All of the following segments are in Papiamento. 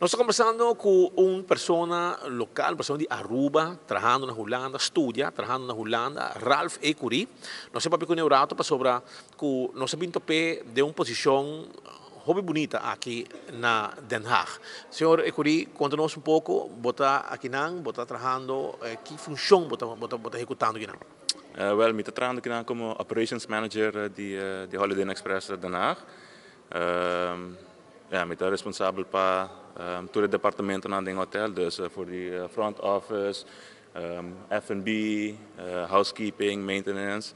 Nos ta kombersando ku un persona lokal, persona di Aruba, trahando na Hulanda, studia, trahando na Hulanda, Ralph Ecury. Nos a papia kuné un rato pasobra ku nos a bin top'é den un posishon hopi bunita aki na Den Haag. Señor Ecury, konta nos un poko, bo ta akinan, bo ta trahando, ki funshon bo ta bo ta bo ta ehekutando akinan? Wèl, mi ta trahando akinan komo Operations Manager di di Holiday Inn Express Den Haag. Ja, mi ta responsabel pa tur e departamentonan den hotel, dus for di front office, F&B, housekeeping, maintenance.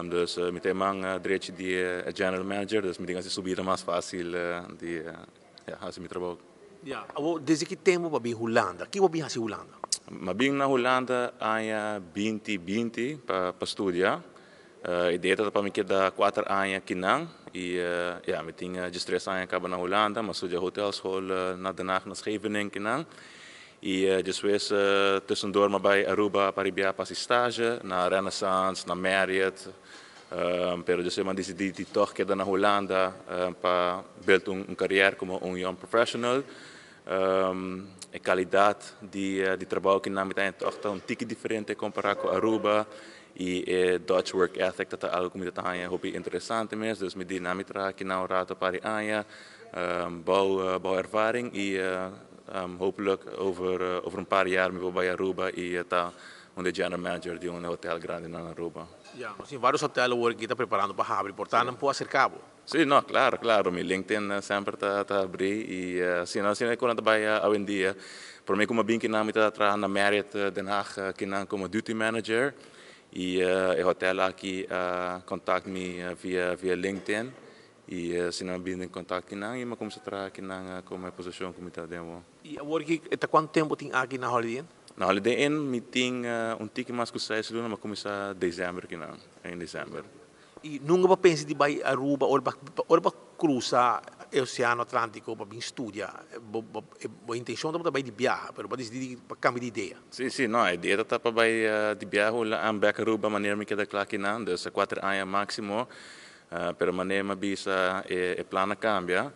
Dus mi ta e man drechi di e general manager, dus mi tin hasi su bida mas facil di ja, hasi mi trabou. Ja, awor desde ki tempo bo a bin Hulanda? Ki bo a bin hasi Hulanda? Mi a bin na Hulanda aña 2020 pa studia. E idea ta pa mi keda 4 aña akinan y ja, mi tin 13 aña caba na Hulanda, mi a studia hotelschool na Den Haag, na Scheveningen akinan. Y despues tussendoor mi a bay Aruba pa ribia pa stage na Renaissance, na Marriott. Pero despues mi a dicidi di toch keda na Hulanda pa build un carrière como un young professional. E calidad di trabou akinan mi ta toch ta un tiki diferente compara cu Aruba y e Dutch work ethic ta algo cu mi ta haña hopi interesante mes, dus mi di na mi traha akinan un rato pa di aña, bouw ervaring y hopelijk over un paar jaar mi por bay Aruba y ta un de general manager di un hotel grandi na Aruba. Ja, nos tin varios hotel awor cu ta preparando pa habri, por tanto nan por acerca bo. Si, no, claro. Mi LinkedIn semper ta habri y si no, asina cu ta bay awendia. Pa mi, como bin akinan, mi ta traha na Marriott Den Haag akinan como duty manager y e hotel aki contact mi via LinkedIn y asina bin in contact akinan y mi a cuminsa traha akinan como e posicion cu mi ta den. Y awor cu ta cuanto tempo tin aki na Holiday Inn? Na Holiday Inn mi tin un tiki mas cu 6 luna, mi a cuminsa december akinan, in december. Y nunca bo a pensa di bay Aruba ora pa crusa e Oceano Atlantico pa bin studia? Bo intencion ta bay di biaha, pero bo a dicidi pa cambia di idea. Si, no, e idea ta pa bay di biaha am back Aruba manera mi keda cla akinan, dus 4 aña maximo, pero manera mi a bisa, e plan a cambia.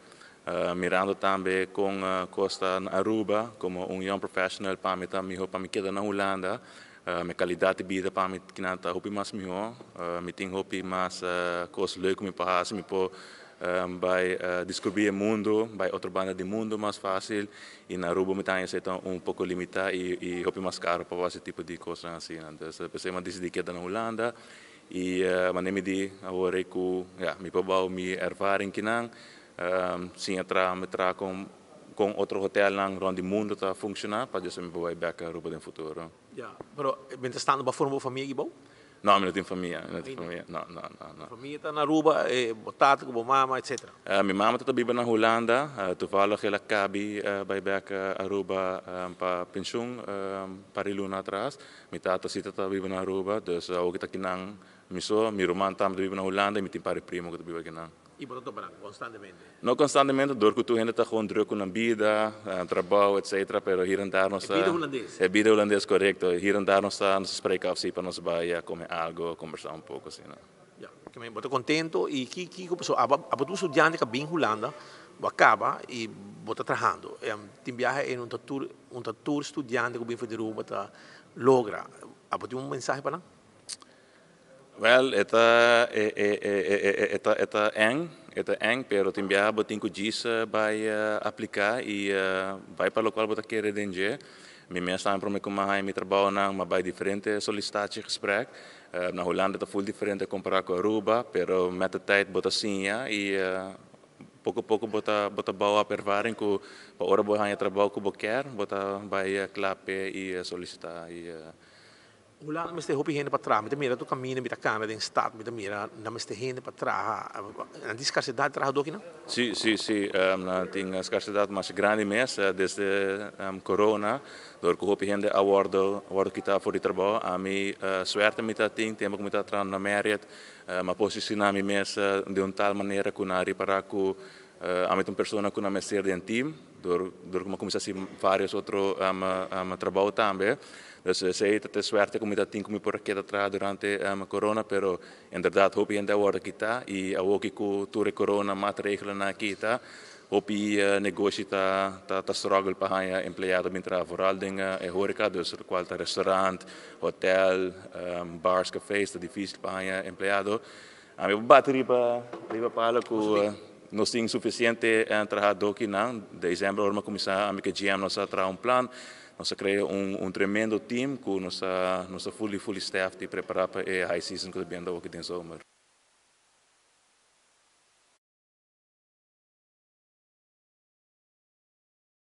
Mirando tambe cu cos ta na Aruba, como un young professional, pa mi ta miho pa mi keda na Hulanda. Mi calidad di bida pa mi akinan ta hopi mas miho. Mi tin hopi mas cos leuk mi por haci, mi por bay descubri e mundo, bay otro banda di mundo mas facil. Y na Aruba mi ta ta un poco limita y hopi mas caro pa haci tipo di cos asina. Dus pesey mi a dicidi keda na Hulanda y manera mi di awor cu ja, mi por bouw mi ervaring akinan, siña traha, mi traha cu otro hotelnan rond di mundo ta funciona pa despues mi por bay back Aruba den futuro. Ja, pero mientras tanto, bo a forma famia aki bou? No, mi no tin famia, mi no tin famia. No. Famia ta na Aruba, bo tata, bo mama, etc. Mi mama ta biba na Hulanda, toevallig el a caba bay back Aruba pa pensioen pa luna atras. Mi tata si ta biba na Aruba, dus awor ta akinan mi so, mi ruman tambe ta biba na Hulanda y mi tin par primo cu ta biba akinan. Y bo ta topa nan constantemente? No constantemente, door cu tur hende ta gewoon druk cu nan bida, trabou, etc. Pero hier en daar nos E bida hulandes. E bida hulandes, correcto. Hier en daar nos spreek af si pa nos bay come algo, conversa un poco asina. Ja, cu bo ta contento y ki so abo tur studiante cu bin Hulanda, bo a caba y bo ta trahando. Tin biaha e un ta tur studiante cu bin for di Aruba ta logra. Abo tin un mensahe pa nan? Wel, eta e e e e eta eng, eta eng, pero tin biaha bo tin cu djis bay aplica y bay pa locual bo ta kere den dje. Mi mes tambe prome cu mi mi trabounan, m'a bay diferente sollicitatiegesprek. Na Hulanda ta full diferente compara cu Aruba, pero met de tijd bo ta siña y poco poco bo ta bouw op ervaring cu pa ora bo haña trabou cu bo kier, bo ta bay cla p'e y solicita y Hulanda mester hopi hende pa traha. Mi ta mira tur caminda, mi ta cana den stad, mi ta mira nan mester hende pa traha. Nan tin scarcedad di trahador aki, no? Si. Nan tin scarcedad mas grandi mes desde corona. Door cu hopi hende a wordo kita for di trabou. Ami suerte mi ta tin, tempo cu mi ta trahando na Marriott, m'a posiciona mi mes di un tal manera cu nan a ripara cu ami ta un persona cu nan mester den team. Door cu mi a cuminsa haci varios otro trabou tambe. Dus esey ta suerte cu mi ta tin cu mi por keda traha durante corona, pero inderdaad hopi hende a wordo kita y awor cu tur e corona maatregelen a kita. Hopi negoshi ta struggle pa haya empleado bin traha, vooral den e horeca, dus cual ta restaurant, hotel, bars, cafés, ta dificil pa haya empleado. Ami por bati riba palo cu nos tin suficiente trahado akinan. December, ora cuminsa, ami cu GM nos a traha un plan, nos a crea un tremendo team cu nos ta fully staffed y prepara pa e high season cu ta bin aki den zomer.